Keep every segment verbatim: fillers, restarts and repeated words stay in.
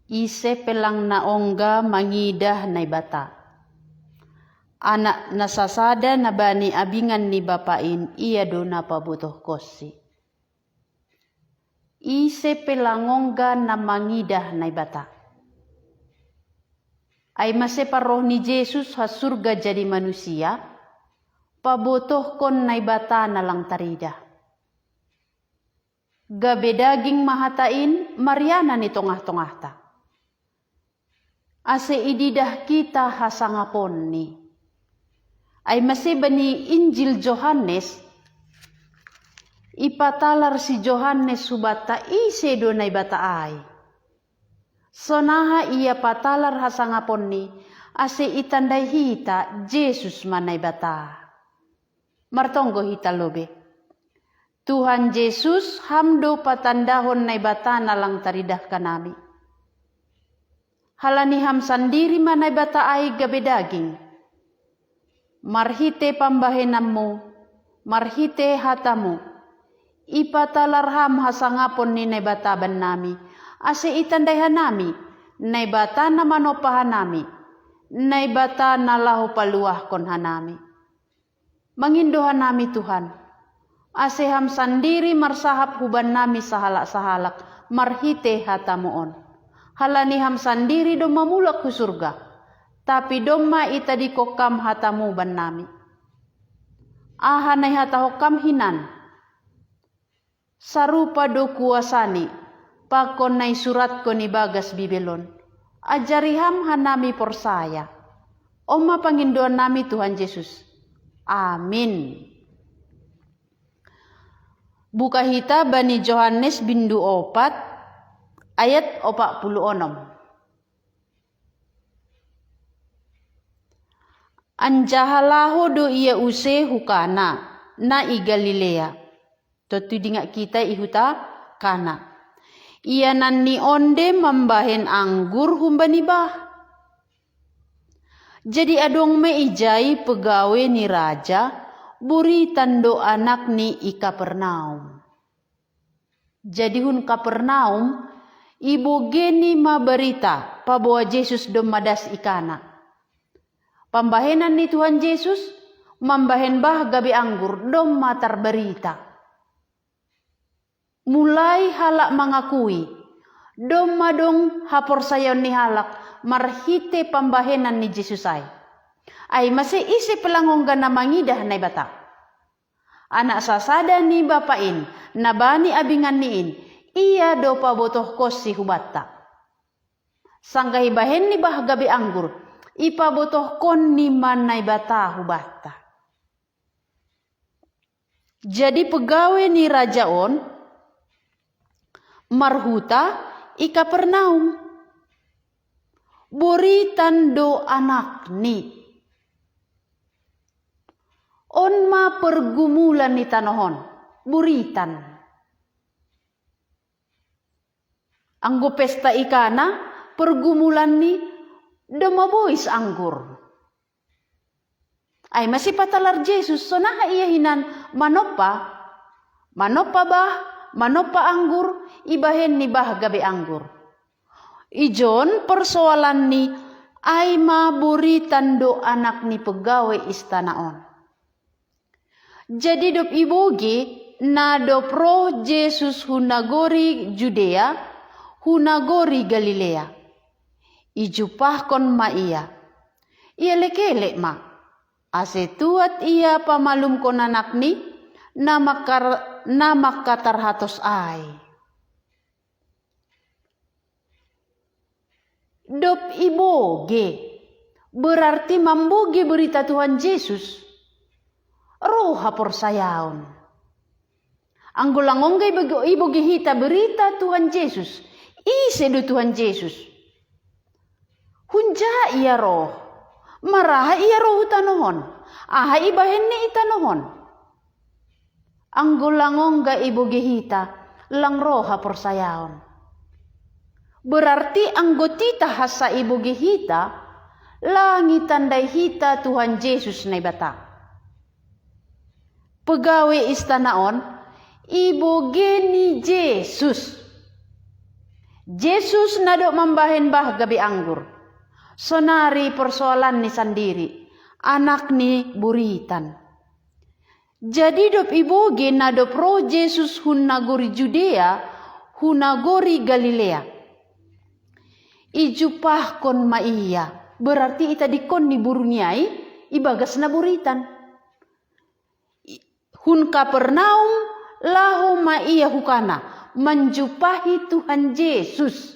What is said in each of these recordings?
Ise pe lang na ongga mangidah Naibata. Anak na sasada na bani abingan ni Bapa in, ia do na pabotohkonsi. Ise pe lang ongga na mangidah Naibata. Ai mase parroh ni Jesus ha surga jadi manusia, pabotohkon Naibata na lang taridah. Gabe daging ma hata in, marianan i tongah-tongahta. Ase ididah hita hasangaponni. Ai mase bani Injil Johannes, ipatalar si Johannes hubanta ise do Naibata ai. Sonaha ia patalar hasangaponni, ase itandai hita Jesus ma Naibata. Martonggo hita lobe. Tuhan Jesus, Ham do patandahon Naibata na lang taridah hanami. Halani Ham sandiri ma Naibata ai gabe daging. Marhite pambahenanMu, marhite hataMu, ipatalar Ham hasangapon ni Naibata bannami, ase itandai hanami, Naibata na manompa hanami, Naibata na laho paluahkon hanami. Mangindo hanami Tuhan, ase Ham sandiri marsahap hubannami sahalak-sahalak marhite hataMu on. Halani Ham sandiri domma mulak hu surga, tapi domma itadingkon Ham hataMu bannami. Aha na ihatahon Ham hinan, sarupa do kuasani, pakon na isuratkon i bagas Bibel on. Ajari Ham hanami porsaya. On ma pangindoannami Tuhan Jesus. Amin. Buka hita bani Johannes bindu opat ayat opat puluh onom. Anjaha laho do ia use hu Kana, na i Galilea. Tontu dingat hita i huta Kana. Ia nanni onde mambahen anggur humbani bah. Jadi adong ma ijai pegawe ni raja, buritan do anakni i Kapernaum. Jadi hun Kapernaum, ibogeni ma barita, paboa Jesus domma das i Kana. Pambahenan ni Tuhan Jesus, mambahen bah gabe anggur, domma tarbarita. Mulai halak mangakui, domma dong haporsayaon ni halak marhite pambahenan ni Jesus ai. Ai mase ise pe lang ongga na mangidah Naibata. Anak sasada ni Bapa in, na bani abinganni in, ia do pabotohkonsi hubanta. Sanggah ibahenni bah gabe anggur, ipabotohkonni ma Naibata hubanta. Jadi pegawe ni raja on marhuta i Kapernaum. Buritan do anakni. On ma pergumulan ni tanoh on, buritan. Anggo pesta i Kana, pergumulanni domma bois anggur. Ai mase patalar Jesus, sonaha ia hinan manompa, manompa bah, manompa anggur, ibahenni bah gabe anggur. Ijon persoalanni, ai ma buritan do anakni pegawe istana on. Jadi dob iboge, na dob roh Jesus hu nagori Judea, hu nagori Galilea. Ijumpahkon ma ia. Ielek-elek ma, ase tuat ia pamalumkon anakni, na mangkar-, na mangkatarhatos ai. Dob iboge, berarti mamboge berita Tuhan Jesus, roh haporsayaon. Anggo lang ongga iboge, iboge hita berita Tuhan Jesus, ise do Tuhan Jesus? Hunja ia roh? Maraha ia roh hu tanoh on? Aha ibahenni i tanoh on? Anggo lang ongga iboge hita, lang roh haporsayaon. Berarti anggo titah hansa iboge hita, lang itandai hita Tuhan Jesus Naibata. Pegawe istana on, iboge ni Jesus. Jesus na dob mambahen bah gabe anggur. Sonari persoalanni sandiri, anakni buritan. Jadi dob ibogei na dob roh Jesus hun nagori Judea, hu nagori Galilea. Ijumpahkon ma ia, berarti itadingkonni boruni ai, ibagas na buritan. Hun Kapernaum, laho ma ia hu Kana, manjumpahi Tuhan Jesus.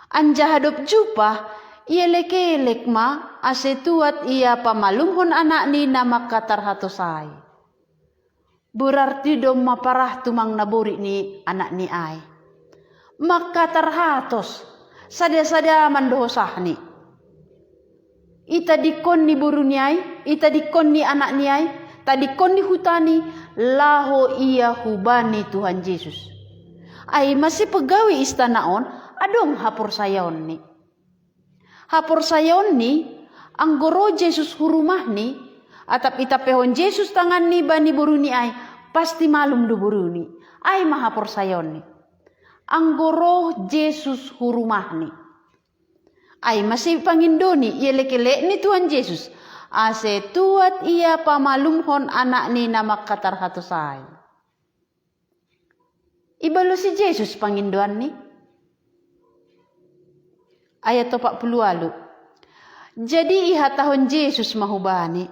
Anjaha dob jumpah, ielek-elek ma, ase tuat ia pamalumhon anakni na mangkatar hatos ai. Berarti domma parah tumang naborit ni anakni ai. Mangkatar hatos, sada-sada ma do hosahni. Itadingkonni boruni ai, itadingkonni anakni ai, tadingkonni hutani, laho ia hubani Tuhan Jesus. Ai mase pegawai istana on, adong haporsayaonni. Haporsayaonni, anggo roh Jesus hu rumahni, atap itampehon Jesus tanganni bani boruni ai, pasti malum do boruni. Ai ma haporsayaonni. Anggo roh Jesus hu rumahni. Ai mase pangindoni, ielek-elekni Tuhan Jesus, ase tuat ia pamalumhon anakni na mangkatar hatos ai. Ibalosi Jesus pangindoanni. Ayat opat puluh ualu. Jadi ihatahon Jesus ma hubani,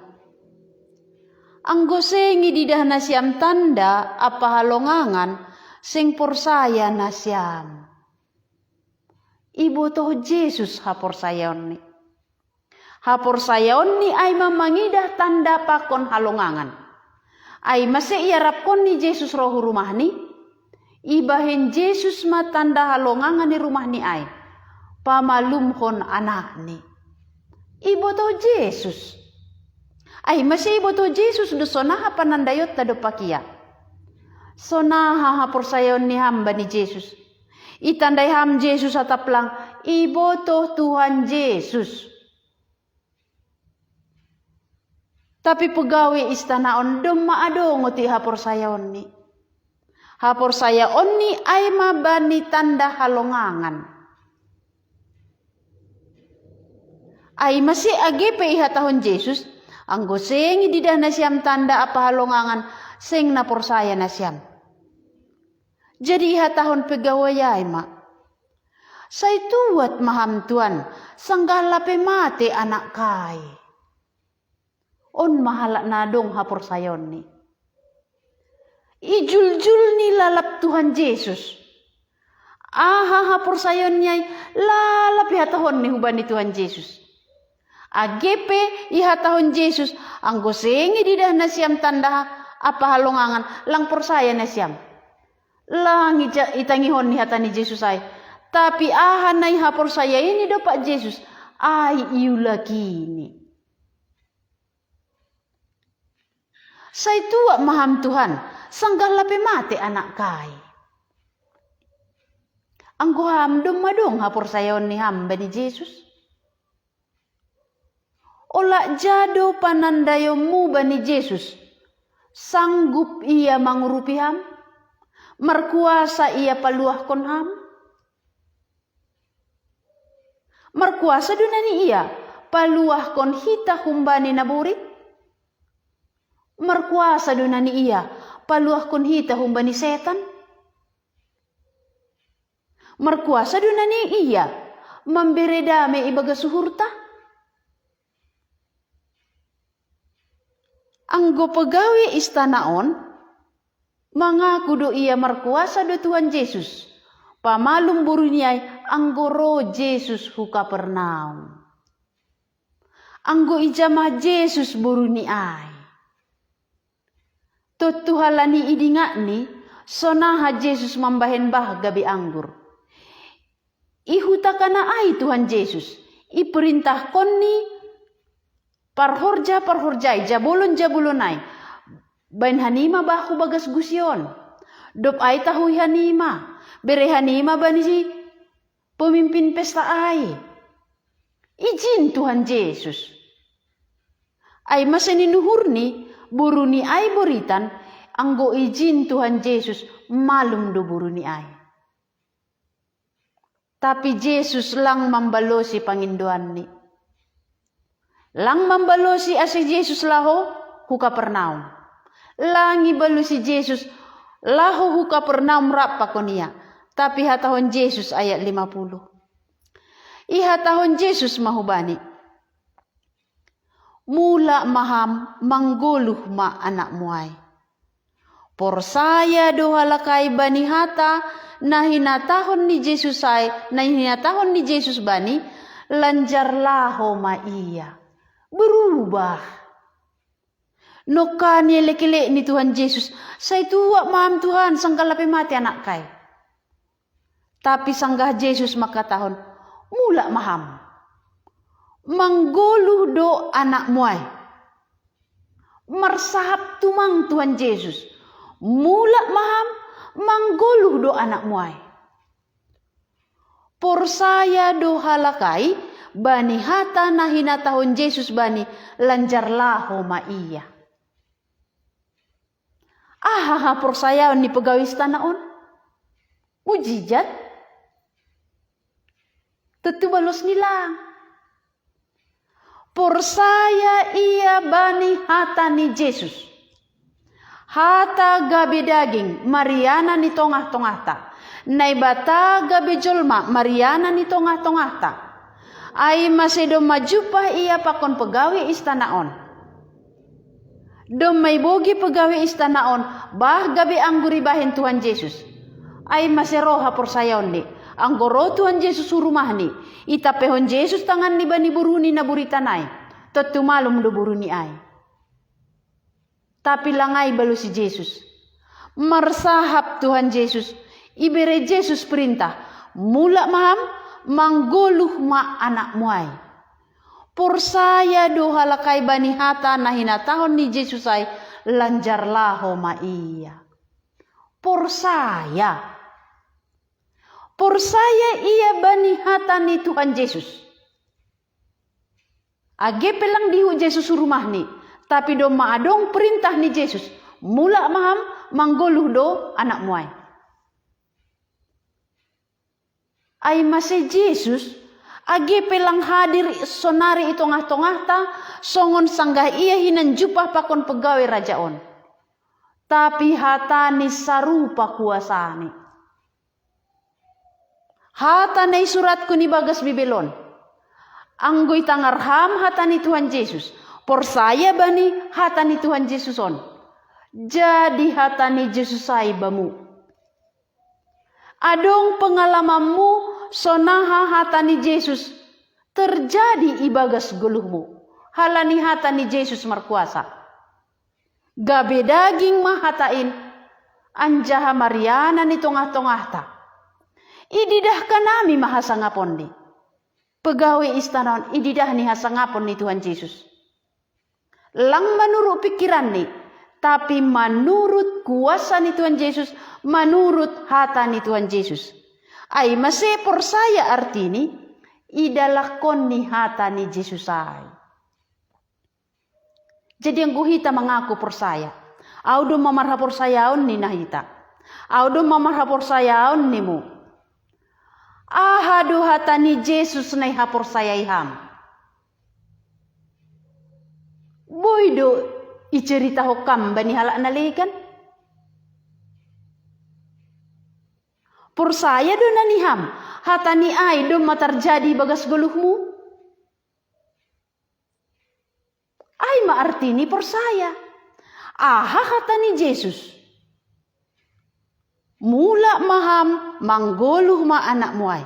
anggo seng ididah nasiam tanda ampa halongangan, seng porsaya nasiam. Ibotoh Jesus haporsayaonni. Haporsayaonni ai ma mangidah tanda pakon halongangan. Ai mase iarapkonni Jesus roh hu rumahni, ibahen Jesus ma tanda halongangan ni rumahni ai, pamalumhon anakni. Ibotoh Jesus. Ai mase ibotoh Jesus do sonaha panandaionta dompak ia. Sonaha haporsayaonni ham bani Jesus. Itandai ham Jesus atap lang, ibotoh Tuhan Jesus. Tapi pegawai istana on domma adong otik haporsayaonni. Haporsayaonni ai ma bani tanda halongangan. Ai mase age pe ihatahon Jesus, anggo seng ididah nasiam tanda ampa halongangan, seng na porsaya nasiam. Jadi ihatahon pegawai ai ma, sai tuat ma ham Tuan, sanggah lape mate anakkai. On ma halak na adong haporsayaonni. Ijuljul ni lalap Tuhan Jesus. Aha haporsayaonni ai, lalap ihatahonni hubani Tuhan Jesus. Age pe ihatahon Jesus, anggo seng ididah nasiam tanda ampa halongangan, lang porsaya nasiam. Lang ija-, itangihon ni hata ni Jesus ai. Tapi aha na ihaporsayaini dompak Jesus, ai iulakini. Sai tuat ma ham Tuhan, sanggah lape mate anakkai. Anggo ham domma adong haporsayaon ni ham bani Jesus. Olat ja do panandaionmu bani Jesus. Sanggup ia mangurupi ham, markuasa ia paluahkon ham. Markuasa do nani ia paluahkon hita humbani na borit? Markuasa do nani ia paluahkon hita humbani setan? Markuasa do nani ia mambere dame ibagas uhurta? Anggo pegawai istana on, mangaku do ia markuasa do Tuhan Jesus, pamalum boruni ai anggo ro Jesus hu Kapernaum. Anggo ijamah Jesus boruni ai. Tontu halani idingatni, sonaha Jesus mambahen bah gabe anggur. I huta Kana ai Tuhan Jesus, iperintahkonni parhorja-parhorjai, jabolon-jabolon ai, bahen hanima bah hu bagas gusi on. Dob ai tahui hanima, bere hanima bani si pemimpin pesta ai. Ijin Tuhan Jesus. Ai mase ninuhurni, boruni ai boritan, Anggo ijin Tuhan Jesus, malum do boruni ai. Tapi Jesus lang mambalosi pangindoanni. Lang mambalosi ase Jesus laho hu Kapernaum. Lang ibalosi Jesus laho hu Kapernaum rap pakon ia. Tapi hatahon Jesus, ayat lima puluh. Ihatahon Jesus ma hubani, "Mulak ma ham, manggoluh ma anakmu ai." Porsaya do halak ai bani hata na hinatahon ni Jesus ai, na hinatahon ni Jesus bani, lanjar laho ma ia. Berubah. Nongka nielek-elek ni Tuhan Jesus, "Sai tuak ma ham Tuhan, sanggah lape mate anakkai." Tapi sanggah Jesus mangkatahon, "Mulak ma ham. Manggoluh do anakmu ai." Marsahap tumang Tuhan Jesus, "Mulak ma ham, manggoluh do anakmu ai." Porsaya do halak ai bani hata na hinatahon Jesus bani, lanjar laho ma ia. Aha haporsayaon ni pegawai istana on? Mujizat? Tontu balos ni lang. Porsaya ia bani hata ni Jesus. Hata gabe daging, marianan i tongah-tongahta. Naibata gabe jolma, marianan i tongah-tongahta. Ai mase domma jumpah ia pakon pegawai istana on. Domma ibogei pegawai istana on bah gabe anggur ibahen Tuhan Jesus. Ai mase ro haporsayaonni, anggo ro Tuhan Jesus hu rumahni, itampehon Jesus tanganni bani boruni na buritan ai, tontu malum do boruni ai. Tapi lang ai ibalosi Jesus. Marsahap Tuhan Jesus, ibere Jesus perintah, "Mulak ma ham, manggoluh ma anakmu ai." Porsaya do halak ai bani hata na hinatahon ni Jesus ai, lanjar laho ma ia. Porsaya. Porsaya ia bani hata ni Tuhan Jesus. Age pe lang dihut Jesus hu rumahni, tapi domma adong perintah ni Jesus, "Mulak ma ham, manggoluh do anakmu ai." Ai mase Jesus, age pe lang hadir sonari i tongah-tongahta, songon sanggah ia hinan jumpah pakon pegawai raja on. Tapi hatani sarupa kuasani. Hata na isuratkon ibagas Bibel on. Anggo itangar ham hata ni Tuhan Jesus, porsaya bani hata ni Tuhan Jesus on, jadi hata ni Jesus ai bamu. Adong pengalamanmu, sonaha hata ni Jesus terjadi ibagas goluhmu, halani hata ni Jesus markuasa. Gabe daging ma hata in, anjaha marianan i tongah-tongahta. Ididah hanami ma hasangaponni. Pegawai istana on ididah ni hasangapon ni Tuhan Jesus. Lang manurut pikiranni, tapi manurut kuasa ni Tuhan Jesus, manurut hata ni Tuhan Jesus. Ai mase porsaya artini, idalakkon ni hata ni Jesus ai. Jadi anggo hita mangaku porsaya, au domma marhaporsayaon ni na hita. Au domma marhaporsayaon nimu. Aha do hata ni Jesus na ihaporsayai ham? Boi do iceritahon ham bani halak na legan? Porsaya do na niham, hatani ai domma tarjadi bagas goluhmu? Ai ma artini porsaya. Aha hata ni Jesus? Mulak ma ham, manggoluh ma anakmu ai.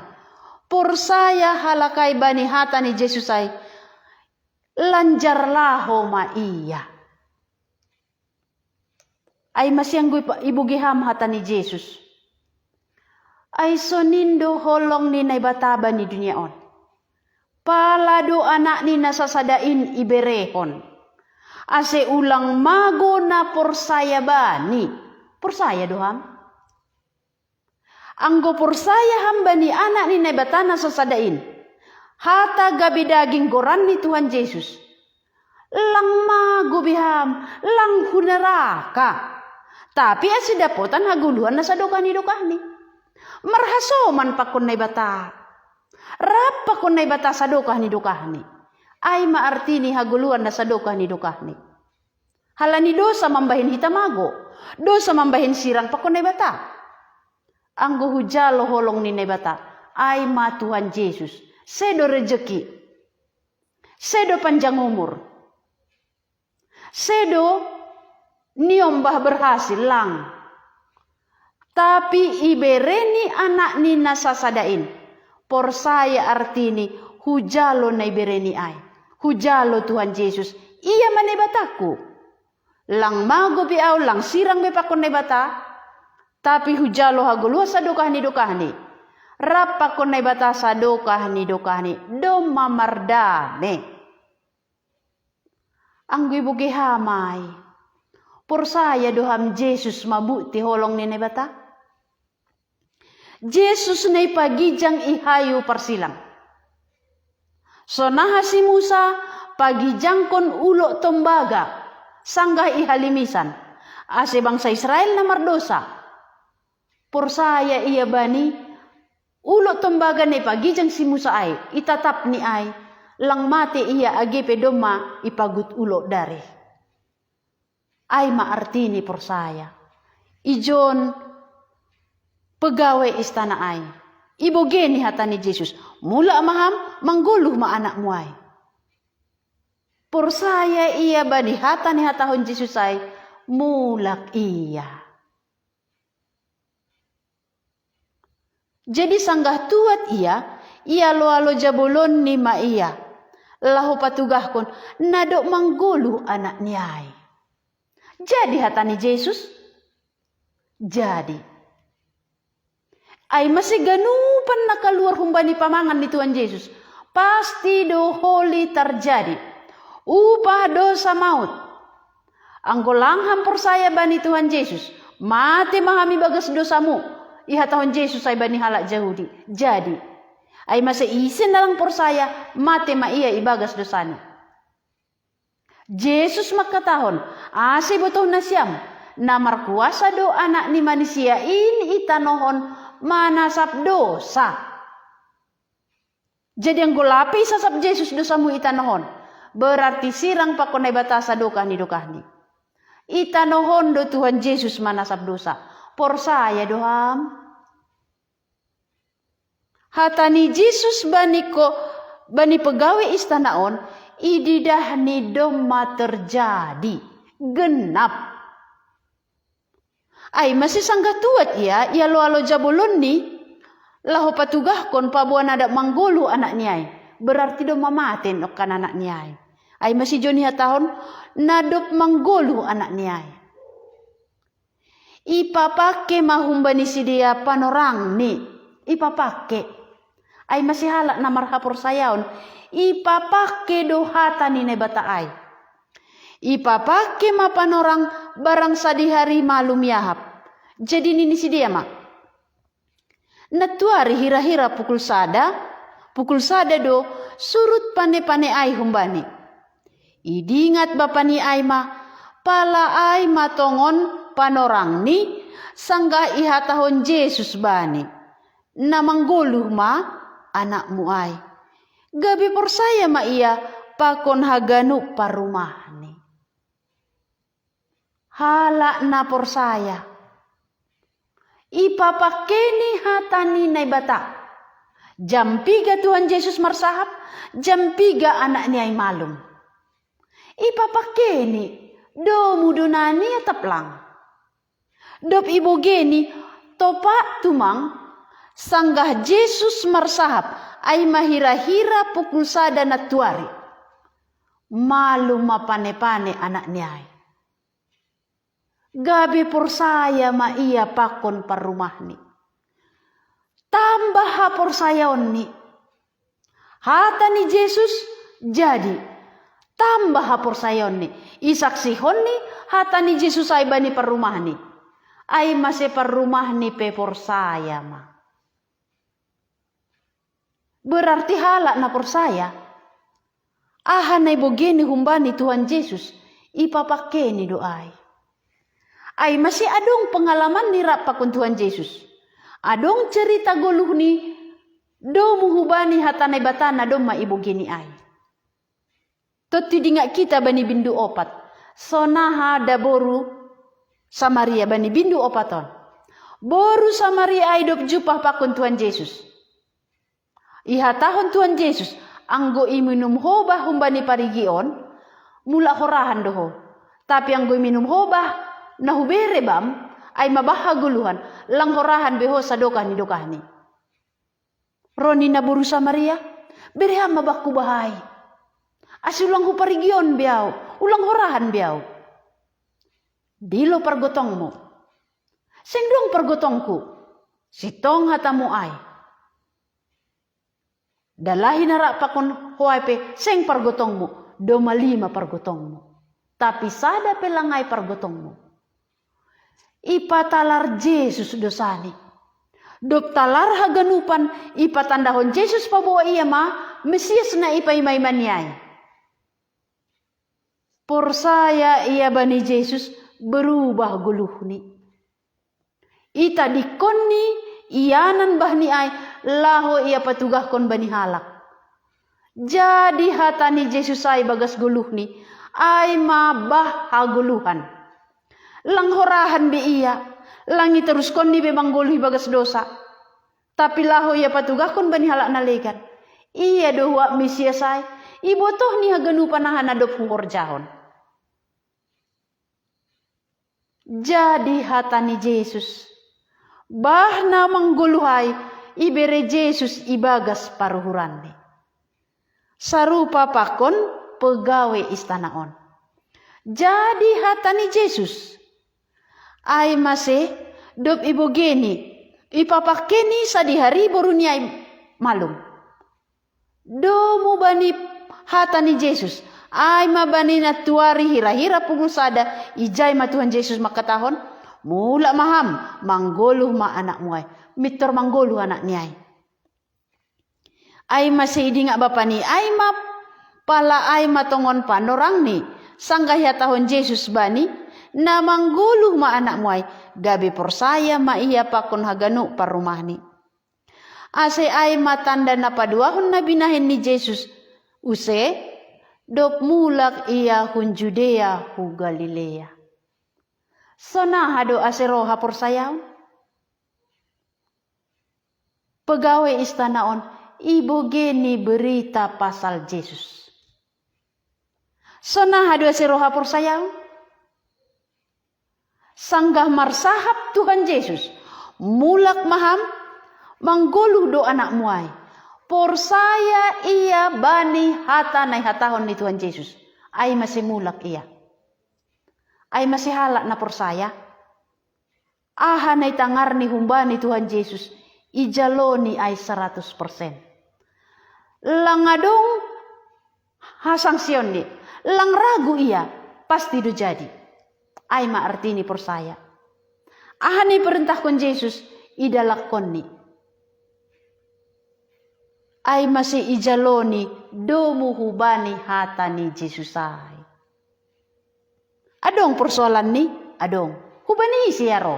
Porsaya halak ai bani hata ni Jesus ai, lanjar laho ma ia. Ai mase anggo ibogei ham hata ni Jesus. Ai sonin do holong ni Naibata bani dunia on. Pala do anakni na sasada in iberehon. Ase ulang mago na porsaya bani. Porsaya do ham? Anggo porsaya ham bani anak ni Naibata na sasada in, hata gabe daging goran ni Tuhan Jesus, lang mago be ham, lang hu neraka. Tapi asi dapotan hagoluhan na sadokah ni dokahni. Marhasoman pakon Naibata. Rap pakon Naibata sadokah ni dokahni. Ai ma artini hagoluhan na sadokah ni dokahni. Halani dosa mambahen hita mago. Dosa mambahen sirang pakon Naibata. Anggo hujalo holong ni Naibata, ai ma Tuhan Jesus, sedo rejeki, sedo panjang umur, sedo niombah berhasil lang. Tapi ibereni anakni na sasada in. Porsaya artini hujalo na ibereni ai. Hujalo Tuhan Jesus, ia ma Naibatangku. Lang mago pe au, lang sirang be pakon Naibata, tapi hujalo hagoluhan sadokah ni dokahni. Rap pakon Naibata sadokah ni dokahni, domma mardame. Anggo iboge ham ai, porsaya do ham Jesus mabukti holong ni Naibata? Jesus na ipagijang i hayu parsilang. Sonaha si Musa pagijangkon ulok tombaga sanggah i halimisan, ase bangsa Israel na mardosa. Porsaya ia bani ulok tombaga na ipagijang si Musa ai, itatapni ai, lang mate ia age pe domma ipagut ulok dareh. Ai ma artini porsaya. Ijon pegawe istana ai, ibogeni hata ni Jesus, mulak ma ham, manggoluh ma anakmu ai. Porsaya ia bani hata ni hatahon Jesus ai, mulak ia. Jadi sanggah tuat ia, ialoalo jabolonni ma ia, laho patugahkon, na dob manggoluh anakni ai. Jadi hata ni Jesus? Jadi. Ai mase ganupan na kaluar humbani pamangan ni Tuhan Jesus, pasti do holi tarjadi. Upah dosa maut. Anggo lang ham porsaya bani Tuhan Jesus, mate ma ham ibagas dosamu, ihatahon Jesus ai bani halak Jahudi. Jadi, ai mase ise na lang porsaya, mate ma ia ibagas dosana. Jesus mangkatahon, ase ibotoh nasiam, na markuasa do Anak ni Manisia in i tanoh on manasap dosa. Jadi anggo lape isasap Jesus dosamu i tanoh on, berarti sirang pakon Naibata sadokah ni dokahni. I tanoh on do Tuhan Jesus manasap dosa. Porsaya do ham? Hata ni Jesus bani ko, bani pegawe istana on, ididahni domma terjadi, genap. Ai mase sanggah tuat ia, ialoalo jabolonni, laho patugahkon paboa na dob manggoluh anakni ai, berarti domma mate nongkan anakni ai. Ai mase ijon ihatahon, na dob manggoluh anakni ai. Ipapangke ma humbani sidea panorangni, ipapangke. Ai mase halak na marhaporsayaon, ipapangke do hata ni Naibata ai. Ipapangke ma panorang barang sadihari malum iahap. Jadi nini sidea ma, nantuari hirahira pukul sada, pukul sada do surut panepane ai humbani. Idingat bapani ai ma, pala ai ma tongon panorangni, sanggah ihatahon Jesus bani, na manggoluh ma anakmu ai. Gabe porsaya ma ia pakon haganup parrumahni. Halak na porsaya. Ipapangkeni hata ni Naibata. Jam piga Tuhan Jesus marsahap, jam piga anakni ai malum. Ipapangkeni, domu do na niatap lang. Dob ibogeni, topak tumang, sanggah Jesus marsahap, ai ma hirahira pukul sada nantuari. Malum ma panepane anakni ai. Gabe porsaya ma ia pakon parrumahni. Tambah haporsayaonni. Hata ni Jesus jadi. Tambah haporsayaonni. Isaksihonni hata ni Jesus ai bani parrumahni. Ai mase parrumahni pe porsaya ma. Berarti halak na porsaya. Aha na ibogeni humbani Tuhan Jesus, ipapangkeni do ai. Ai masi adong pengalamanni rap pakon Tuhan Jesus. Adong cerita goluhni domu hubani hata Naibata na domma ibogeni ai. Totti dinga kita bani bindu opat. Sonaha da boru Samaria bani bindu opat on. Boru Samaria ai dop jumpah pakon Tuhan Jesus. Ihatahon Tuhan Jesus, anggo iminum hobah humbani parigi on, mulak horahan do ho. Tapi anggo iminum hobah na hubere bam, ai mabah hagoluhan, lang horahan be ho sadokah ni dokahni. Roni na boru Samaria, bere ham mabah kubahai. Asi ulang huparigion be au, ulang horahan be au. Dilo pargotongmu. Seng dong pargotongku. Sitong hatamu ai. Dalahi na rap pakon ho ai pe seng pargotongmu, domalima pargotongmu. Tapi sada pe langai pargotongmu. Ipatalar Jesus dosani. Dop talar haganupan ipatandahon Jesus paboa ia ma Mesias na ipaima-imani ai. Porsaya ia bani Jesus, berubah goluhni. Itadikkonni ianan bahni ai laho ia patugahkon bani halak. Jadi hata ni Jesus ai bagas goluhni, ai ma bah hagoluhan. Lang horahan be ia, lang iteruskonni be manggoluh ibagas dosa. Tapi laho ia patugahkon bani halak na legan. Ia do huak Mesias ai, ibotoh ni haganupan aha na dob huhorjahon. Jadi hata ni Jesus, bah na manggoluh ai ibere Jesus ibagas paruhuranni. Sarupa pakon pegawe istana on. Jadi hata ni Jesus, ai mase dob ibogeni, ipapakeni sadihari boruni ai malum. Domu bani hata ni Jesus, ai ma bani na tuari hira-hira pukul sada, ijai ma Tuhan Jesus mangkatahon, mulak ma ham, manggoluh ma anakmu ai. Mintor manggoluh anakni ai. Ai mase idingak bapani ai ma, pala ai ma tongon panorangni, sanggah ihatahon Jesus bani, na manggoluh ma anakmu ai, gabe porsaya ma ia pakon haganup parrumahni. Ase ai ma tanda na paduahon na binahen ni Jesus, use, dob mulak ia hun Judea hu Galilea. Sonaha do ase ro haporsayaon? Pegawe istana on ibogeni berita pasal Jesus. Sonaha do ase ro haporsayaon? Sanggah marsahap Tuhan Jesus, mulak ma ham, manggoluh do anakmu ai. Porsaya ia bani hata na ihatahon ni Tuhan Jesus. Ai mase mulak ia. Ai mase halak na porsaya. Aha na itangarni humbani Tuhan Jesus, ijaloni ai saratus persen. Lang adong hasangsionni, lang ragu ia, pasti do jadi. Ai ma artini porsaya. Aha na iperentahkon Jesus, idalakkonni. Ai mase ijaloni domu hubani hata ni Jesus ai. Adong persoalanni, adong. Hubani ise ia ro?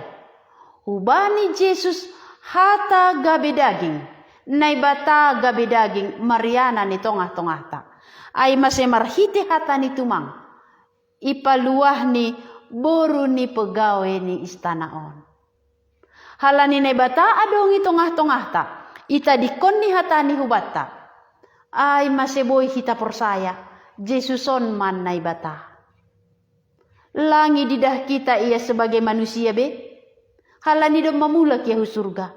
Hubani Jesus hata gabe daging, Naibata gabe daging marianan i tongah-tongahta. Ai mase marhite hata ni tumang, ipaluahni boru ni pegawe ni istana on. Halani Naibata adong i tongah-tongahta, itadikkonni hatani hubanta. Ai mase boi hita porsaya, Jesus on ma Naibata. Lang ididah kita ia sebagai manusia be, halani domma mulak ia hu surga.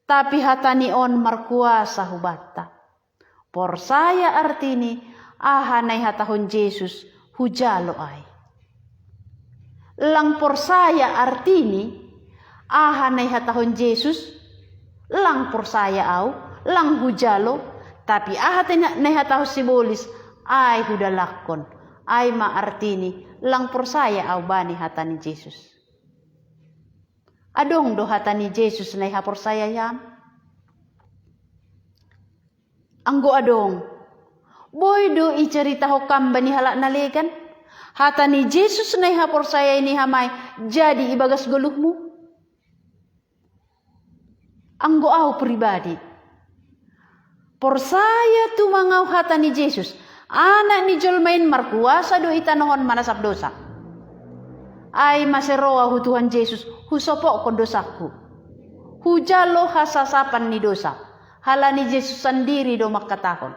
Tapi hatani on markuasa hubanta. Porsaya artini, aha na ihatahon Jesus hujalo ai. Lang porsaya artini, aha na ihatahon Jesus, lang porsaya au, lang hujalo, tapi aha na ihatahon sibolis, ai hudalakkon, ai ma artini, lang porsaya au bani hata ni Jesus. Adong do hata ni Jesus na ihaporsayai ham? Anggo adong, boi do iceritahon kam bani halak na legan? Hata ni Jesus na ihaporsayai ni ham ai jadi ibagas goluhmu? Anggo ahu pribadi, porsaya tumang ahu hata ni Jesus, Anak ni jolma in markuasa do i tanoh on manasap dosa. Ai mase ro ahu Tuhan Jesus, husopokkon dosangku. Hujalo hasasapan ni dosa, halani Jesus sandiri do mangkatahon.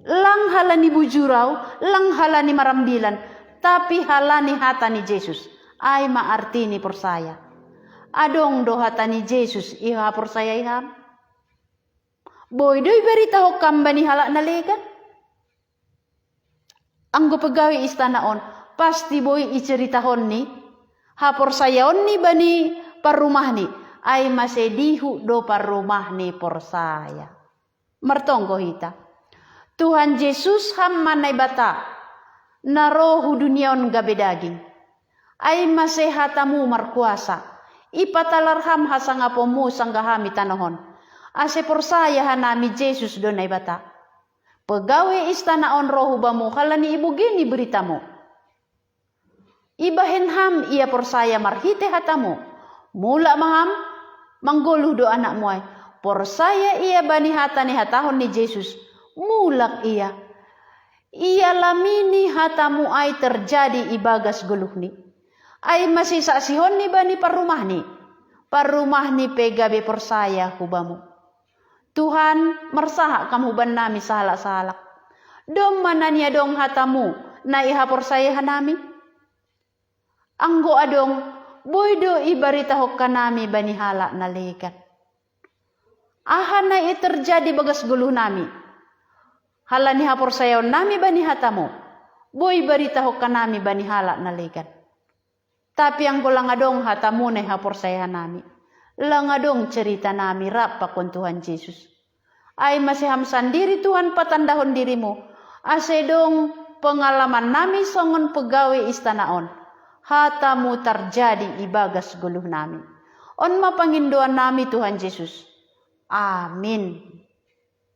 Lang halani bujur ahu, lang halani marambilan, tapi halani hata ni Jesus. Ai ma arti ni porsaya. Adong do hata ni Jesus ihaporsayai ham? Boi do ibaritahon ham bani halak na legan? Anggo pegawai istana on, pasti boi iceritahonni haporsayaonni bani parrumahni, ai mase dihut do parrumahni porsaya. Martonggo hita. Tuhan Jesus, ham ma Naibata, na ro hu dunia on gabe daging. Ai mase hatamu markuasa, ipatalar ham hasangaponmu sanggah hami tanoh on. Ase porsaya hanami Jesus do Naibata. Pegawai istana on ro hu bamu halani ibogei ni beritamu. Ibahen ham ia porsaya marhite hatamu. Mulak ma ham, manggoluh do anakmu ai. Porsaya ia bani hata ni hatahon ni Jesus. Mulak ia. Ia lamini hatamu ai terjadi ibagas goluhni. Ai mase saksihonni bani parrumahni. Parrumahni pe gabe porsaya hu bamu. Tuhan, marsahap kam hubannami sahalak-sahalak. Domma na niadong hatamu na ihaporsayai hanami? Anggo adong, boi do ibaritahon hanami bani halak na legan. Aha na i terjadi bagas goluhnami? Halani haporsayaonnami bani hatamu, boi baritahon hanami bani halak na legan. Tapi anggo lang adong hatamu na ihaporsayai hanami, lang adong ceritanami rap pakon Tuhan Jesus. Ai mase ham sandiri Tuhan patandahon dirimu, ase dong pengalamannami songon pegawai istana on. Hatamu tarjadi ibagas goluhnami. On ma pangindoannami Tuhan Jesus. Amin.